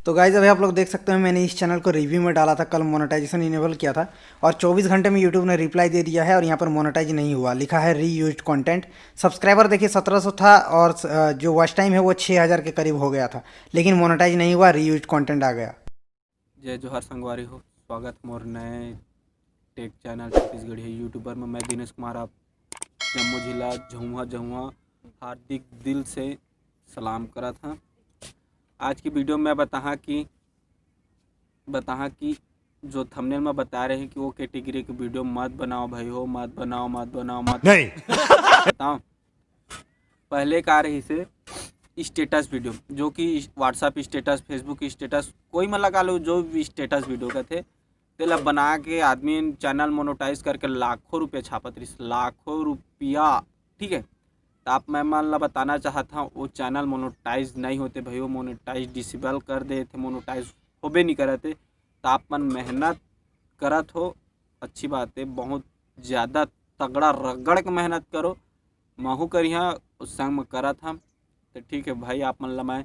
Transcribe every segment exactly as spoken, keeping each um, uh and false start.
तो गाइज, अभी आप लोग देख सकते हो, मैंने इस चैनल को रिव्यू में डाला था, कल मोनेटाइजेशन इनेबल किया था और चौबीस घंटे में यूट्यूब ने रिप्लाई दे दिया है और यहाँ पर मोनेटाइज नहीं हुआ, लिखा है रीयूज्ड कंटेंट। सब्सक्राइबर देखिए सत्रह सौ था और अ, जो वॉच टाइम है वो छः हज़ार के करीब हो गया था, लेकिन मोनेटाइज नहीं हुआ, रीयूज्ड कंटेंट आ गया। जय जोहार संगवारी हो, स्वागत मोर नए टेक चैनल छत्तीसगढ़िया यूट्यूबर में। मैं दिनेश कुमार आप जम्मो जिला झुआ झुआ हार्दिक दिल से सलाम करत हाँ। आज की वीडियो में बताहा कि बताहा कि जो थंबनेल में बता रहे हैं कि वो कैटेगरी की वीडियो मत बनाओ भाई हो, मत बनाओ, मत बनाओ, मत नहीं। बताओ। पहले का रहिसे स्टेटस वीडियो, जो कि WhatsApp स्टेटस, Facebook स्टेटस, कोई में लगा लो, जो भी स्टेटस वीडियो का थे, तेला बना के आदमी चैनल मोनेटाइज करके लाखों रुपया छापत रहिस, लाखों रुपया। ठीक है, तो आप मैं मन ला बताना चाहत हूँ, वो चैनल मोनेटाइज नहीं होते भाई, वो मोनेटाइज डिसेबल कर दे थे, मोनेटाइज होबे नहीं करते। तो आप मन मेहनत करत हो, अच्छी बात है, बहुत ज़्यादा तगड़ा रगड़ के मेहनत करो, महू करिहा उस संग में करत हम। तो ठीक है भाई, आप मन ला मैं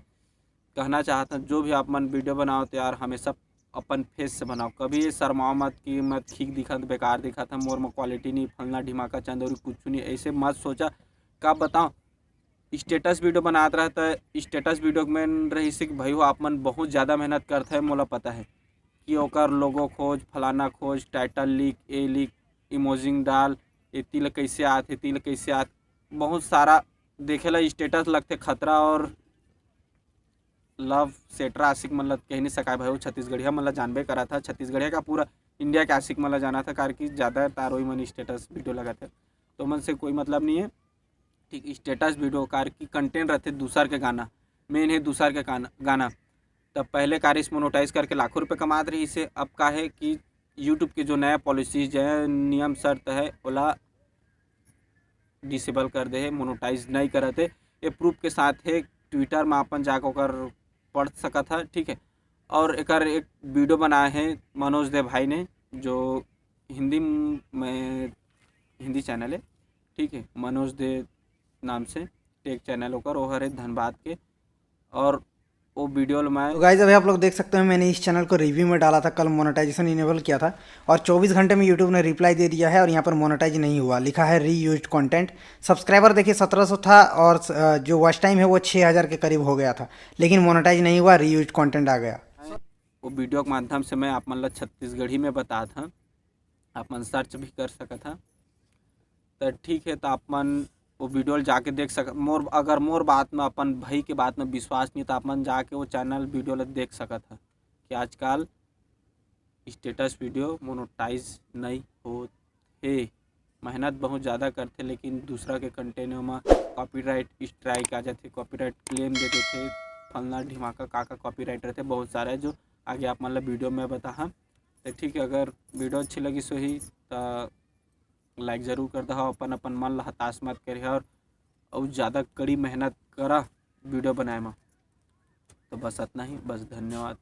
कहना चाहत हूँ, जो भी आप मन वीडियो बनाओ तो यार हमेशा अपन फेस से बनाओ, कभी ये शर्माओ मत कि मैं ठीक दिखत, बेकार दिखत है, मोर में क्वालिटी नहीं, फलना ढिमाका चंदौरी, कुछ नहीं, ऐसे मत सोचा। का बताओ, स्टेटस वीडियो बनात रहता है, स्टेटस वीडियो में रहिसे कि भाई हो, आप मन बहुत ज़्यादा मेहनत करत है, मोला पता है कि ओकर लोगो खोज, फलाना खोज, टाइटल लिख, ए लिख, इमोजिंग डाल, एती ले कैसे आत, एती ले कैसे आत, बहुत सारा देखे ला स्टेटस लगते खतरा और लव सेटरा आशिक मन ला कह नहीं सकाय भाई, वो छत्तीसगढ़िया मन ला जानबे करा था, छत्तीसगढ़िया का पूरा इंडिया के आशिक मन ला जाना था, कार की ज़्यादा तारोई मन स्टेटस वीडियो लगा थे, तो मन से कोई मतलब नहीं है। ठीक, स्टेटस वीडियो कार की कंटेंट रहते दूसर के गाना, मेन है दूसर के गाना, गाना। तब पहले कार इस मोनेटाइज करके लाखों रुपये कमात रहिसे, अब का है कि यूट्यूब के जो नया पॉलिसीज है, नियम शर्त है, ओला डिसेबल कर दे है, मोनेटाइज नहीं करत है। ये प्रूफ के साथ है, ट्विटर में अपन जाके ओकर पढ़ सकत है। ठीक है, और एकर एक वीडियो बनाए है मनोज दे भाई ने, जो हिंदी में, हिंदी चैनल है, ठीक है, मनोज दे नाम से टेक चैनल ओकर, ओहर है धनबाद के। और वो वीडियो ल मैं तो गाइज, अभी आप लोग देख सकते हो, मैंने इस चैनल को रिव्यू में डाला था, कल मोनेटाइजेशन इनेबल किया था और चौबीस घंटे में यूट्यूब ने रिप्लाई दे दिया है और यहाँ पर मोनेटाइज नहीं हुआ, लिखा है रीयूज्ड कंटेंट। सब्सक्राइबर देखिए सत्रह सौ था और अ, जो वॉच टाइम है वो छः हज़ार के करीब हो गया था, लेकिन मोनेटाइज नहीं हुआ, रीयूज्ड कंटेंट आ गया। वो वीडियो के माध्यम से मैं आप मन ला छत्तीसगढ़ी में बतात हूँ, आप मन सर्च भी कर सकत हा। तो ठीक है, तो आप मन वो वीडियो ल जाके देख सकत, मोर, अगर मोर बात में, अपन भाई के बात में विश्वास नहीं, तो आप मन जाके वो चैनल वीडियो ल देख सकत हा कि आजकल स्टेटस वीडियो मोनेटाइज नहीं होत हे। मेहनत बहुत ज़्यादा करथे, लेकिन दूसरा के कंटेंट में कॉपीराइट स्ट्राइक आ जाथे, कॉपीराइट क्लेम दे देथे, फलना ढिमाका का का कॉपीराइट रहथे, बहुत सारा है, जो आगे आप मन ला वीडियो में बताहा। तो ठीक है, अगर वीडियो अच्छी लगिस होही तो लाइक जरूर कर दहा, अपन अपन मन ला हताश मत करिहा और, और ज़्यादा कड़ी मेहनत करा वीडियो बनाए में। तो बस इतना ही, बस धन्यवाद।